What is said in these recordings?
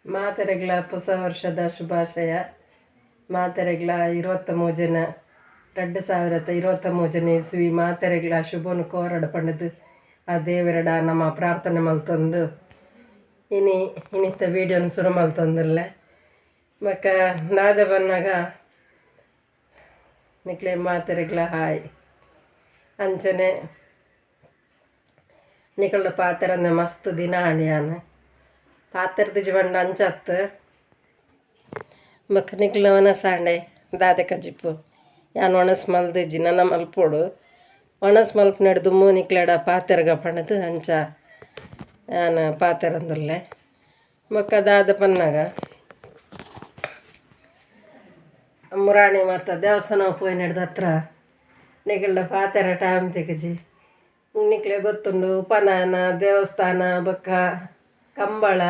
ಮಾತೆರೆಗ್ಲ ಹೊಸ ವರ್ಷದ ಶುಭಾಶಯ. ಮಾತೆರೆಗ್ಲ 23ನೇ 2023ನೇ ಇಸ್ವಿ ಮಾತೆರೆಗ್ಲ ಶುಭನು ಕೋರಡ ಪಂಡದು ಆ ದೇವರಡ ನಮ್ಮ ಪ್ರಾರ್ಥನೆ ಮಲ್ತೊಂದು ಇನಿ ಇನಿತ್ತ ವೀಡಿಯೋನ ಶುರು ಮಲ್ತೊಂದುಲ್ಲೆ. ಬೊಕ್ಕ ದಾದ ಬನ್ನಗ ನಿಕ್ಲೆ ಮಾತೆರೆಗ್ಲ ಹಾಯ್. ಅಂಚನೆ ನಿಕಲ್ನ ಪಾತೆರಂದೆ ಮಸ್ತ್ ದಿನ ಆಂಡ್ ಪಾತೆರ್ದಿಜಿ ಪಂಡ ಅಂಚತ್. ಬೊಕ್ಕ ನಿಕ್ಲ್ನ ವನಸ್ ಆಂಡೆ ದಾದೆ ಕಜಿಪು ಯಾನ್ ಒಣಸ್ ಮಲ್ದಿಜ್ಜಿ ನನ ಮಲ್ಪೊಡು. ಒಣಸ್ ಮಲ್ಪುನೆಡ್ ದುಂಬು ನಿಕ್ಲೆಡ ಪಾತೆರ್ಗ ಪಂಡದು ಅಂಚ ಯಾನ್ ಪಾತೆರಂದುಲ್ಲೆ. ಬೊಕ್ಕ ದಾದ ಪನ್ನಗ ಮುರಾಣಿ ಮಾತ ದೇವಸ್ಥಾನ ಪೋಯಿನೆಡ್ದ್ ಹತ್ರ ನಿಕಲ್ಡ ಪಾತೆರ ಟೈಮ್ ತಿಕ್ಕಿಜಿ. ನಿಕ್ಲೆ ಗೊತ್ತುಂಡು ಉಪನಯನ ದೇವಸ್ಥಾನ ಬೊಕ್ಕ ಕಂಬಳ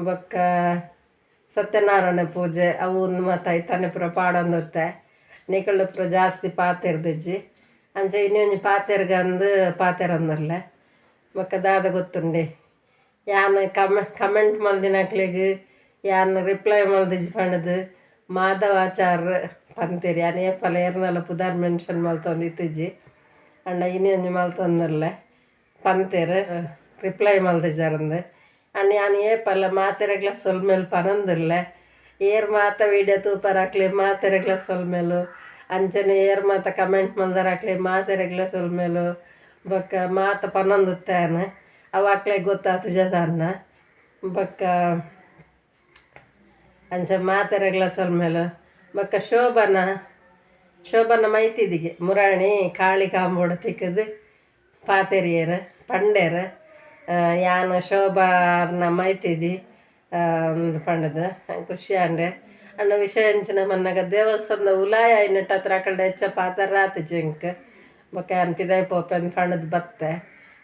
ಬೊಕ್ಕ ಸತ್ಯನಾರಾಯಣ ಪೂಜೆ ಅವು ಮಾತ ಐತಾನೆ ಪೂರ ಪಾಡೊಂದಿತ್ತೆ. ನಿಕಲ್ಡ ಪೂರ ಜಾಸ್ತಿ ಪಾತೆರ್ದಿಜ್ಜಿ. ಅಂಚ ಇನಿ ಒಂಜಿ ಪಾತೆರ್ಗಂದು ಪಾತೆರಂದುಲ್ಲೆ. ಬೊಕ್ಕ ದಾದ ಗೊತ್ತುಂಡೆ ಯಾನ್ ಕಮೆಂಟ್ ಮಲ್ದಿನಕ್ಲೆಗ್ ಯಾನ್ ರಿಪ್ಲೈ ಮಲ್ದಿಜ್ಜಿ ಪಂಡುದು ಮಾಧವಾಚಾರ್ ಪಂತೆರ್. ಯಾನ್ ಏಪಲ ಏರ್ನಲ ಪುದರ್ ಮೆನ್ಷನ್ ಮಲ್ತೊಂದಿತ್ತಿಜ್ಜಿ. ಆಂಡ ಇನಿ ಒಂಜಿ ಮಲ್ತೊಂದುಲ್ಲೆ ಪಂತೆರ್ ರಿಪ್ಲೈ ಮಲ್ದಿಜಾರಂದು. ಆಂಡ ಯಾನ್ ಏಪಲ ಮಾತೆರೆಗ್ಲ ಸೊಲ್ಮೆಲು ಪನೊಂದುಲ್ಲೆ. ಏರ್ ಮಾತ ವೀಡಿಯೋ ತೂಪರ್ ಅಕ್ಲೆ ಮಾತೆರೆಗ್ಲ ಸೊಲ್ಮೆಲು. ಅಂಚನೆ ಏರ್ ಮಾತ ಕಮೆಂಟ್ ಮಲ್ದರ್ ಅಕ್ಲೆ ಮಾತೆರೆಗ್ಲ ಸೊಲ್ಮೆಲು. ಬೊಕ್ಕ ಮಾತ ಪನೊಂದಿತ್ತೆ ಯಾನ್ ಅವು ಅಕ್ಲೆಗ್ ಗೊತ್ತಾತುಜ ದಾನ್ನ. ಬೊಕ್ಕ ಅಂಚ ಮಾತೆರೆಗ್ಲ ಸೊಲ್ಮೆಲು. ಬೊಕ್ಕ ಶೋಭನ ಶೋಭನ ಮೈತಿದಿಗೆ ಮುರಾಣಿ ಕಾಳಿ ಕಾಂಬೋಡು ತಿಕ್ಕದು ಪಾತೆರಿಯೆರ್ ಪಂಡೆರ್. ಯಾನ್ ಶೋಭಾರ್ನ ಮೈತಿದಿ ಪಂಡುದು ಖುಷಿ ಆಂಡ್. ಆಂಡ ವಿಷಯ ಎಂಚಿನ ಪನ್ನಗ ದೇವಸ್ಥಾನದ ಉಲಾಯ ಆಯಿನೆಟ್ ಹತ್ರ ಅಕಲ್ಡ ಹೆಚ್ಚ ಪಾತೆರ ಆತಿಜಿ ಎಂಕ್. ಬೊಕ್ಕ ಯಾನ್ ಪಿದಾಯಿ ಪೋಪೆಂದ್ ಪಂಡುದು ಬತ್ತೆ.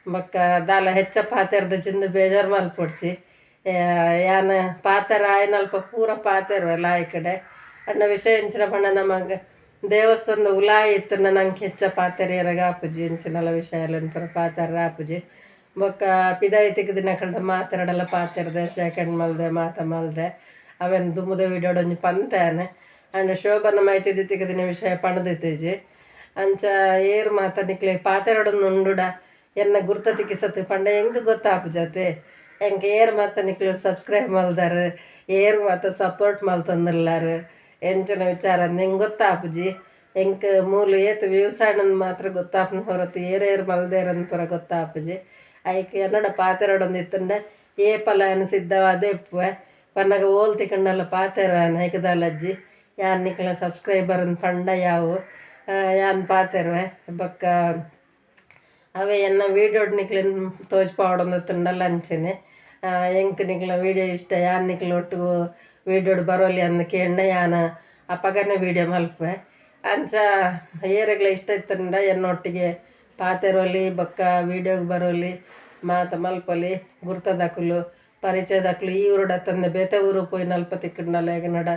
ಬೊಕ್ಕ ದಾಲ ಹೆಚ್ಚ ಪಾತೆರ್ದಿಜ್ಜಿಂದ್ ಬೇಜಾರು ಮಲ್ಪೊಡ್ಚಿ. ಯಾನ್ ಪಾತೆರ ಆಯಿನಲ್ಪ ಪೂರ ಪಾತೆರುವೆ ಲಾಯಿಕಡೆ. ಆಂಡ ವಿಷಯ ಎಂಚಿನ ಪಂಡ ನಮಗ್ ದೇವಸ್ಥಾನದ ಉಲಾಯಿ ಇತ್ತುಂಡ ನಂಕ್ ಹೆಚ್ಚ ಪಾತೆರಿಯೆರೆಗ್ ಆಪುಜಿ. ಎಂಚಿನಲ ವಿಷಯ ಪೂರ ಪಾತೆರ ಆಪುಜಿ. ಬೊಕ್ಕ ಪಿದಾಯಿ ತಿಕ್ಕುದಿನಕಲ್ಡ ಮಾತೆರಡಲ ಪಾತೆರ್ದೆ ಶೇಕ್ ಹ್ಯಾಂಡ್ ಮಲ್ದೆ ಮಾತ ಮಲ್ದೆ. ಅವೆನ್ ದುಂಬುದ ವೀಡಿಯೋಡ್ ಒಂಜಿ ಪಂತೆ ಯಾನ್. ಆಂಡ ಶೋಭನ ಮೈತಿದಿ ತಿಕ್ಕುದಿನ ವಿಷಯ ಪಂಡ್ದಿತ್ತಿಜಿ. ಅಂಚ ಏರ್ ಮಾತ ನಿಕ್ಲೆ ಪಾತೆರೊಡೊಂದು ಉಂಡುಡ ಎನ್ನ ಗುರ್ತ ತಿಕ್ಕಿಸತ್ ಪಂಡ ಎಂಕ್ ಗೊತ್ತಾಪುಜತೆ. ಎಂಕ್ ಏರ್ ಮಾತ ನಿಕ್ಲು ಸಬ್ಸ್ಕ್ರೈಬ್ ಮಲ್ದರ್, ಏರ್ ಮಾತ ಸಪೋರ್ಟ್ ಮಲ್ತೊಂದುಲ್ಲಾರ್ ಎಂಚಿನ ವಿಚಾರ ಎಂಕ್ ಗೊತ್ತಾಪುಜಿ. ಎಂಕ್ ಮೂಲು ಏತ್ ವ್ಯೂಸ್ ಆಂಡಂದ್ ಮಾತ್ರ ಗೊತ್ತಾಪುನ ಹೊರತು ಏರೇರ್ ಮಲ್ದೇರಂದ್ ಪೂರ ಗೊತ್ತಾಪುಜಿ. ಐಕ್ ಎನ್ನಡ ಪಾತೆರೊಡೊಂದು ಇತ್ತುಂಡ ಏಪಲ ಯಾನ್ ಸಿದ್ಧವಾದ್ ಇಪ್ಪುವೆ. ಪನ್ನಗ ಓಲ್ ತಿಕ್ಕುಂಡಲ ಪಾತೆರುವೆ ಯಾನ್ ಐಕ್ ದಾಲಜ್ಜಿ. ಯಾನ್ ನಿಕ್ಲ್ನ ಸಬ್ಸ್ಕ್ರೈಬರ್ ಅಂದ್ ಪಂಡ ಯಾವು ಯಾನ್ ಪಾತೆರುವೆ. ಬೊಕ್ಕ ಅವೇ ಎನ್ನ ವೀಡಿಯೋಡ್ ನಿಕ್ಲೆನ್ ತೋಜ್ಪಾವೊಡೊಂದಿತ್ತುಂಡಲ ಅಂಚನೆ. ಎಂಕ್ ನಿಕ್ಲ್ನ ವೀಡಿಯೋ ಇಷ್ಟ ಯಾನ್ ನಿಕ್ಲ್ನ ಒಟ್ಟುಗು ವೀಡಿಯೋಡ್ ಬರೋಲಿ ಅಂದ್ ಕೇಂಡ ಯಾನ್ ಅಪಗನೆ ವೀಡಿಯೋ ಮಲ್ಪುವೆ. ಅಂಚ ಏರೆಗ್ಲ ಇಷ್ಟ ಇತ್ತುಂಡ ಎನ್ನೊಟ್ಟಿಗೆ ಪಾತೆರೊಲಿ ಬೊಕ್ಕ ವೀಡಿಯೋಗ್ ಬರೋಲಿ ಮಾತ ಮಲ್ಪೊಲಿ. ಗುರ್ತದಕುಲು ಪರಿಚಯದಕುಲು ಈ ಊರುಡು ಅತ್ತಂದೆ ಬೇತೆ ಊರು ಪೋಯಿನಲ್ಪ ತಿಕ್ಕುಂಡಲ ಎಗನಡ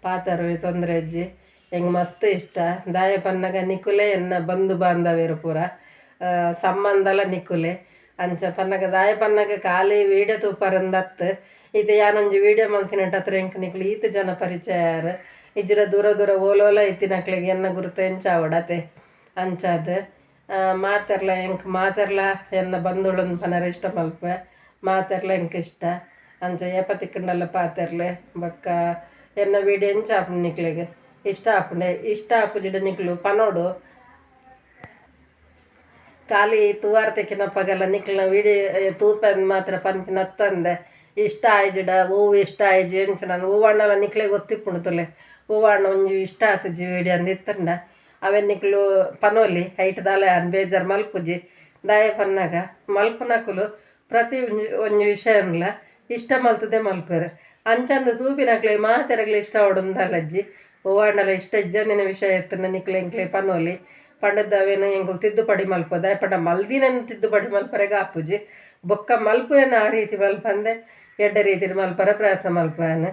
ಪಾತೆರೊಲಿ ತೊಂದರೆ ಇಜ್ಜಿ. ಎಂಕ್ ಮಸ್ತ್ ಇಷ್ಟ. ದಾಯೆ ಪನ್ನಗ ನಿಕುಲೇ ಎನ್ನ ಬಂಧು ಬಾಂಧವ್ಯರು ಪೂರ ಸಂಬಂಧಲ ನಿಕುಲೇ. ಅಂಚ ಪನ್ನಗ ದಾಯೆ ಪನ್ನಗ ಖಾಲಿ ವೀಡಿಯೋ ತೂಪರಂದತ್. ಇತ್ತೆ ಯಾನೊಂಜಿ ವೀಡಿಯೋ ಮಲ್ತಿನಟ್ ಹತ್ರ ಎಂಕ್ ನಿಕುಲು ಈತ್ ಜನ ಪರಿಚಯ ಆಯೆರ್. ಇಜ್ಜಿಡ ದೂರ ದೂರ ಓಲೋಲ ಇತ್ತಿನಕ್ಲೆಗ್ ಎನ್ನ ಗುರುತು ಎಂಚ ಆವೊಡತೆ. ಅಂಚಾದ್ ಮಾತೆರ್ಲ ಎಂಕ್ ಮಾತೆರ್ಲ ಎನ್ನ ಬಂಧುಳುಂದು ಪನರೆ ಇಷ್ಟ ಮಲ್ಪುವೆ. ಮಾತೆರ್ಲ ಎಂಕ್ ಇಷ್ಟ. ಅಂಚ ಏಪ ತಿಕ್ಕುಂಡಲ ಪಾತೆರ್ಲೆ. ಬೊಕ್ಕ ಎನ್ನ ವೀಡಿಯೋ ಎಂಚ ಆಪುಂಡು ನಿಕ್ಲೆಗ್ ಇಷ್ಟ ಆಪುಂಡೆ ಇಷ್ಟ ಆಪುಜಿಡ ನಿಕ್ಲು ಪನೊಡು. ಖಾಲಿ ತೂವಾರ್ ತಿಕ್ಕಿನಪಗಲ ನಿಕ್ಲ್ನ ವೀಡಿಯೋ ತೂಪೆಂದ್ ಮಾತ್ರ ಪನ್ಪಿನತ್ತಂದೆ ಇಷ್ಟ ಆಯ್ಜಿಡ ಒವು ಇಷ್ಟ ಆಯ್ಜಿ ಎಂಚಿನ ಒವ್ವಾಂಡಲ ನಿಕ್ಲೆಗ್ ಗೊತ್ತಿಪ್ಪುಂಡು ತೂಲೆ. ಒವ್ವಾಂಡ ಒಂಜಿ ಇಷ್ಟ ಆತುಜಿ ವೀಡಿಯೋ ಅಂದ್ ಇತ್ತುಂಡ ಅವೆನ್ ನಿಕ್ಲು ಪನೊಲಿ. ಐಟ್ ದಾಲ ಯಾನ್ ಬೇಜಾರ್ ಮಲ್ಪುಜಿ. ದಾಯೆ ಪನ್ನಗ ಮಲ್ಪುನಕುಲು ಪ್ರತಿ ಒಂಜಿ ಒಂಜಿ ವಿಷಯನ್ಲ ಇಷ್ಟ ಮಲ್ತುದೇ ಮಲ್ಪುವೆರ್. ಅಂಚಂದ್ ತೂಪಿನಕ್ಲೆಗ್ ಮಾತೆರೆಗ್ಲ ಇಷ್ಟ ಆವೊಡುಂದು ದಾಲಜ್ಜಿ. ಒವ್ವಾಂಡಲ ಇಷ್ಟ ಇಜ್ಜಂದಿನ ವಿಷಯ ಇತ್ತುಂಡ ನಿಕ್ಲೆ ಎಂಕ್ಲೆ ಪನೊಲಿ. ಪಂಡುದ್ ಅವೆನ್ ಎಂಕುಲು ತಿದ್ದುಪಡಿ ಮಲ್ಪುವ. ದಾಯೆ ಪಂಡ ಮಲ್ದಿನನ್ ತಿದ್ದುಪಡಿ ಮಲ್ಪರೆಗ್ ಆಪುಜಿ. ಬೊಕ್ಕ ಮಲ್ಪುವೆನ್ ಆ ರೀತಿ ಮಲ್ಪಂದೆ ಎಡ್ಡೆ ರೀತಿಡ್ ಮಲ್ಪರೆ ಪ್ರಯತ್ನ ಮಲ್ಪುವೆ ಯಾನ್.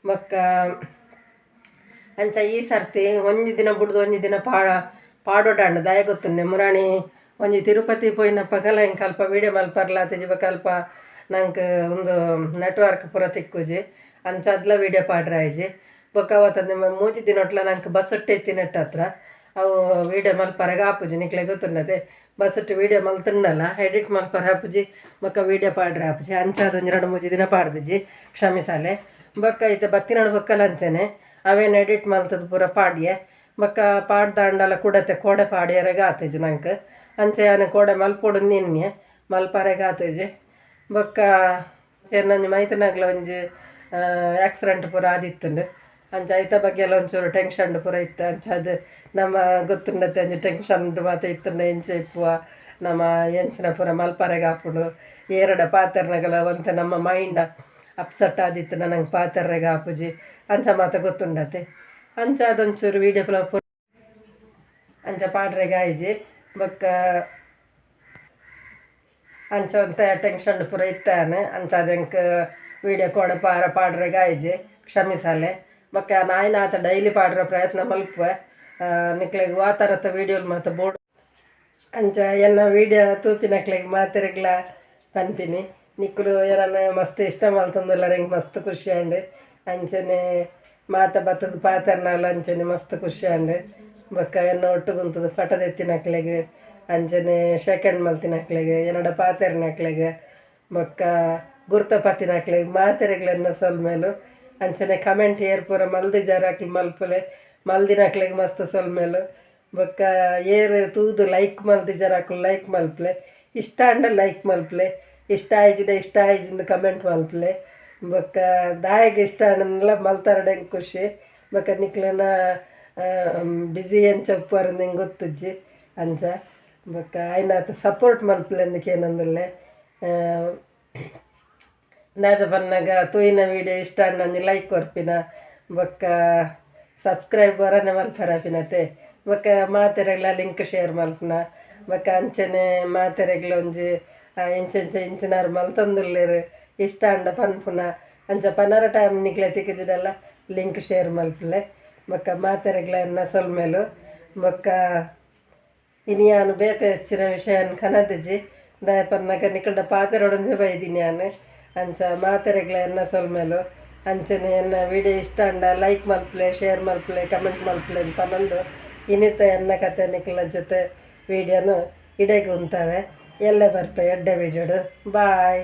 ಬೊಕ್ಕ ಅಂಚ ಈ ಸರ್ತಿ ಒಂಜಿ ದಿನ ಬುಡ್ದು ಒಂಜಿ ದಿನ ಪಾಡೊಡಾಂಡ್. ದಾಯೆ ಗೊತ್ತುಂಡೆ ಮುರಾಣಿ ಒಂಜಿ ತಿರುಪತಿ ಪೋಯಿನಪಗಲ ಎಂಕ್ ಅಲ್ಪ ವೀಡಿಯೋ ಮಲ್ಪರ್ಲ ಆತಿಜಿ. ಬೊಕ್ಕ ಅಲ್ಪ ನಂಕ್ ಉಂದು ನೆಟ್ವರ್ಕ್ ಪೂರ ತಿಕ್ಕುಜಿ. ಅಂಚಾದ್ಲ ವೀಡಿಯೋ ಪಾಡ್ರೆ ಆಯ್ಜಿ. ಬೊಕ್ಕ ಅವತ್ತ ನಿಮ್ಮ ಮೂಜಿ ದಿನೊಟ್ಲ ನಂಕ್ ಬಸ್ಸುಟ್ಟು ಇತ್ತಿನೆಟ್ಟ ಹತ್ರ ಅವು ವೀಡಿಯೋ ಮಲ್ಪರೆಗ್ ಆಪುಜಿ ನಿಕ್ಲೆಗ್ ಗೊತ್ತುಂಡತೆ. ಬಸ್ಸುಟ್ಟು ವೀಡಿಯೋ ಮಲ್ತುಂಡಲ ಎಡಿಟ್ ಮಲ್ಪರೆ ಆಪುಜಿ ಬೊಕ್ಕ ವೀಡಿಯೋ ಪಾಡ್ರೆ ಆಪುಜಿ. ಅಂಚಾದ್ ಒಂಜಿ ರಡ್ಡ್ ಮೂಜಿ ದಿನ ಪಾಡ್ದಿಜಿ, ಕ್ಷಮಿಸಾಲೆ. ಬೊಕ್ಕ ಇತ್ತೆ ಬತ್ತಿನಡು ಬೊಕ್ಕಲ ಅಂಚನೆ ಅವೇನು ಎಡಿಟ್ ಮಲ್ತದ್ ಪೂರ ಪಾಡ್ಯೆ. ಬೊಕ್ಕ ಪಾಡ್ದಾಂಡಲ ಕುಡತೆ ಕೋಡೆ ಪಾಡ್ಯರೆಗ್ ಆತಿಜಿ ನಂಕ್. ಅಂಚ ಯಾನ್ ಕೋಡೆ ಮಲ್ಪೊಡು ಎನ್ನಿಯೆ, ಮಲ್ಪರೆಗ್ ಆತಿಜಿ. ಬೊಕ್ಕ ಒಂಜಿ ಮೈತುನಗ್ಲ ಒಂಜಿ ಆಕ್ಸಿಡೆಂಟ್ ಪೂರ ಆದಿತ್ತುಂಡು. ಅಂಚ ಐತ ಬಗ್ಗೆ ಎಲ್ಲ ಒಂಚೂರು ಟೆನ್ಷನ್ ಪೂರ ಇತ್ತು. ಅಂಚಾದ್ ನಮ್ಮ ಗೊತ್ತುಂಡತೆ ಒಂಜಿ ಟೆನ್ಷನ್ ಮಾತ ಇತ್ತುಂಡ ಎಂಚ ಇಪ್ಪುವ ನಮ್ಮ ಎಂಚಿನ ಪೂರ ಮಲ್ಪರೆಗ್ ಆಪುಂಡು. ಏರಡ ಪಾತೆರ್ನಗಲ ಒಂತೆ ನಮ್ಮ ಮೈಂಡ್ ಅಪ್ಸೆಟ್ ಆದಿತ್ತುಂಡ ನಂಗೆ ಪಾತೆರ್ರೆಗ್ ಆಪುಜಿ. ಅಂಚ ಮಾತ ಗೊತ್ತುಂಡತೆ. ಅಂಚ ಅದೊಂಚೂರು ವೀಡಿಯೋ ಪೂರ ಅಂಚ ಪಾಡ್ರೆಗ್ ಆಯ್ಜಿ. ಬೊಕ್ಕ ಅಂಚ ಒಂತೆ ಟೆನ್ಷನ್ ಪೂರ ಇತ್ತಾನೆ. ಅಂಚಾದ್ ಎಂಕ್ ವೀಡಿಯೋ ಕೋಡೆ ಪಾಡ್ರೆಗ್ ಆಯ್ಜಿ, ಕ್ಷಮಿಸಾಲೆ. ಬೊಕ್ಕ ನಾಯಿನಾತ ಡೈಲಿ ಪಾಡ್ರೆ ಪ್ರಯತ್ನ ಮಲ್ಪುವೆ. ನಿಕ್ಲೆಗ್ ವಾ ಥರತ ವೀಡಿಯೋಲು ಮಾತ ಬೋಡು ಅಂಚ ಎನ್ನ ವೀಡಿಯೋ ತೂಪಿನಕ್ಲೆಗ್ ಮಾತೆರೆಗ್ಲ ಪನ್ಪಿನಿ. ನಿಕುಲು ಎನನ್ ಮಸ್ತ್ ಇಷ್ಟ ಮಲ್ತೊಂದುಲ್ಲರ್, ಎಂಕ್ ಮಸ್ತ್ ಖುಷಿ ಆಂಡ್. ಅಂಚನೆ ಮಾತ ಬತ್ತುದು ಪಾತೆರ್ನಲ ಅಂಚನೆ ಮಸ್ತ್ ಖುಷಿ ಆಂಡ್. ಬೊಕ್ಕ ಎನ್ನ ಒಟ್ಟುಗುಂತುದು ಫಟ ದೆತ್ತಿನಕ್ಲೆಗ್, ಅಂಚನೆ ಶೇಕ್ ಹ್ಯಾಂಡ್ ಮಲ್ತಿನಕ್ಲೆಗ್, ಎನ್ನಡ ಪಾತೆರ್ನಕ್ಲೆಗ್, ಬೊಕ್ಕ ಗುರ್ತ ಪತ್ತಿನಕ್ಲೆಗ್ ಮಾತೆರೆಗ್ಲ ಎನ್ನ ಸೊಲ್ಮೆಲು. ಅಂಚನೆ ಕಮೆಂಟ್ ಏರ್ ಪೂರ ಮಲ್ದಿಜಾರ್ ಅಕ್ಲು ಮಲ್ಪುಲೆ, ಮಲ್ದಿನಕ್ಲೆಗ್ ಮಸ್ತ್ ಸೊಲ್ಮೆಲು. ಬೊಕ್ಕ ಏರ್ ತೂದು ಲೈಕ್ ಮಲ್ದಿಜಾರ್ ಅಕ್ಲು ಲೈಕ್ ಮಲ್ಪುಲೆ. ಇಷ್ಟ ಆಂಡ ಲೈಕ್ ಮಲ್ಪುಲೆ, ಇಷ್ಟ ಆಯ್ಜಿಡ ಇಷ್ಟ ಆಯ್ಜಿಂದ್ ಕಮೆಂಟ್ ಮಲ್ಪುಲೆ. ಬೊಕ್ಕ ದಾಯೆಗ್ ಇಷ್ಟ ಆಂಡಲ ಮಲ್ತರಡ ಎಂಕ್ ಖುಷಿ. ಬೊಕ್ಕ ನಿಕ್ಲೆನ ಬಿಸಿ ಎಂಚ ಉಪ್ಪುವರ್ ಎಂಕ್ ಗೊತ್ತುಜ್ಜಿ. ಅಂಚ ಬೊಕ್ಕ ಆಯ್ನಾತ್ ಸಪೋರ್ಟ್ ಮಲ್ಪುಲೆ ಅಂದ್ ಕೇನೊಂದುಲ್ಲೆ. ದಾದ ಪನ್ನಗ ತೂಯಿನ ವೀಡಿಯೋ ಇಷ್ಟ ಆಂಡ ಒಂಜಿ ಲೈಕ್ ಕೊರ್ಪಿನ, ಬೊಕ್ಕ ಸಬ್ಸ್ಕ್ರೈಬ್ ವರನೆ ಮಲ್ಪರೆ ಆಪಿನತೆ. ಬೊಕ್ಕ ಮಾತೆರೆಗ್ಲ ಲಿಂಕ್ ಶೇರ್ ಮಲ್ಪುನ. ಬೊಕ್ಕ ಅಂಚನೆ ಮಾತೆರೆಗ್ಲ ಒಂಜಿ ಇಂಚ ಇಂಚ ಇಂಚಿನಾರ್ ಮಲ್ತೊಂದುಲ್ಲೆರ್ ಇಷ್ಟ ಆಂಡ ಪನ್ಪುನ. ಅಂಚ ಪನರ ಟೈಮ್ ನಿಕ್ಲೆ ತಿಕ್ಕುಜಿಡಲ ಲಿಂಕ್ ಶೇರ್ ಮಲ್ಪುಲೆ. ಬೊಕ್ಕ ಮಾತೆರೆಗ್ಲ ಎನ್ನ ಸೊಲ್ಮೆಲು. ಬೊಕ್ಕ ಇನಿ ಯಾನ್ ಬೇತೆ ಹೆಚ್ಚಿನ ವಿಷಯನ್ ಕನದಿಜಿ. ದಾಯೆ ಪನ್ನಗ ನಿಕಲ್ಡ ಪಾತೆರೊಡೊಂದೇ ಬೈದಿನಿ ಯಾನ್. ಅಂಚ ಮಾತೆರೆಗ್ಲ ಎನ್ನ ಸೊಲ್ಮೆಲು. ಅಂಚನೆ ಎನ್ನ ವೀಡಿಯೋ ಇಷ್ಟ ಆಂಡ ಲೈಕ್ ಮಲ್ಪುಲೆ, ಶೇರ್ ಮಲ್ಪುಲೆ, ಕಮೆಂಟ್ ಮಲ್ಪುಲೆ ಪನೊಂದು ಇನಿತ ಎನ್ನ ಕತೆ ನಿಕ್ಲೆನ ಜೊತೆ ವೀಡಿಯೋನು ಇಡೆಗ್ ಉಂತವೆ. ಎಲ್ಲೆ ಬರ್ಪೆ ಎಡ್ಡೆ ವೀಡಿಯೋಡು. ಬಾಯ್.